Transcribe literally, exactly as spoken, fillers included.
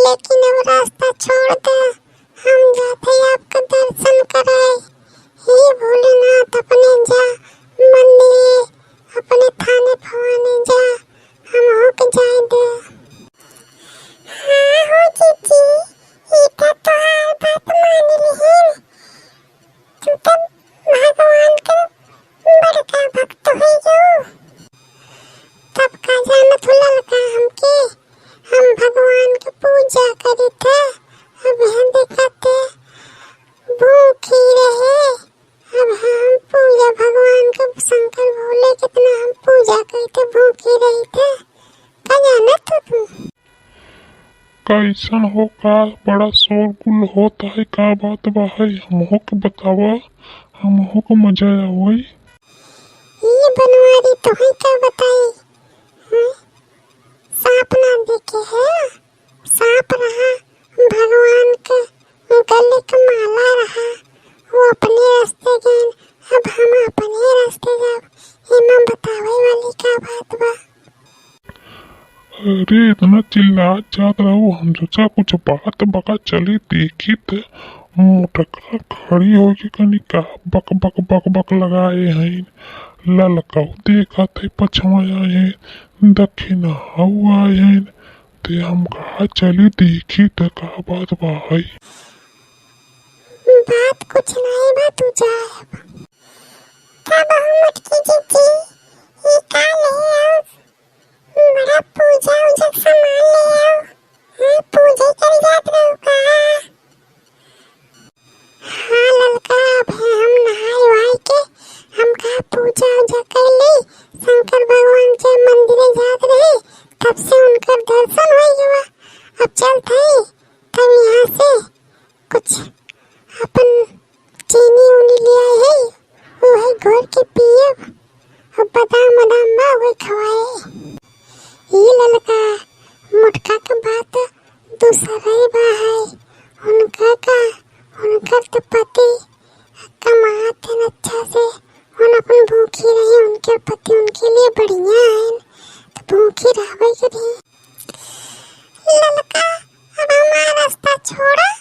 लेकिन अब रास्ता छोड़ दे, हम जाते आपका दर्शन कराए। हे भोलेनाथ, अपने जा मंदिर, अपने थाने भवानी जा, हम होके जाए दे। हाँ हो जीजी, ई त तोहार बात मान लिहिन। तू त भगवान के बड़का भक्त हो गयो। तब का जानत हो ललका हमके, हम भगवान के पूजा करी थे। अब यहाँ देखते भूखी रहे, अब हम पूजा भगवान के, शंकर भोले कितना हम पूजा करी थे, भूखी रही थे। का जानत हो तू? कैसन हो का? बड़ा शोरगुल होत है, का बात बा है? हमहू के बतावा, हमहू के मजा आवई। ई बनवारी तोहई का बताई, हैं? सांप ना देखे है, सांप रहा, भगवान के गले के माला रहा, वो अपने रास्ते गए, अब हम अपने रास्ते जाब, एमा बतावे वाली का बात बा? अरे, इतना चिल्लात जात रहू, हम सोचा कुछ बात बका, चली देखी त। मोटका खड़ी होके कनी का बक बक बक बक लगाए हैं। ललकाऊ देखत है, पछवा आए हैं, दक्षिणाऊ आए हैं। ते हम कहा चली देखी त का बात बा है। बात कुछ नहीं बा, तू जा। का बहू मोटकी जीजी, ई का ले आओ? बड़ा पूजा उजा के सामान ले आओ। हाँ, पूजा करे जात रहो का? हाँ ललका, अब है हम नहाए वहाए के, हम कहा पूजा उजा कर ली, शंकर भगवान के मंदिर जात रहे, तब से उनकर दर्शन हो गवा। अब चलत है, तब यहाँ से कुछ अपन चीनी उनी ले आए है, वो है घोर के पियब, और बादाम वादाम बा, वो खवाए। ई ललका, मोटका के बात दूसरा ही बा है। उनका का, उनकर तो पति कमात हैं अच्छा से, उन अपन भूखी रही, उनके पति उनके लिए बढ़िया है, तो भूखी रहबे करी। ललका, अब हमार रास्ता छोड़ा,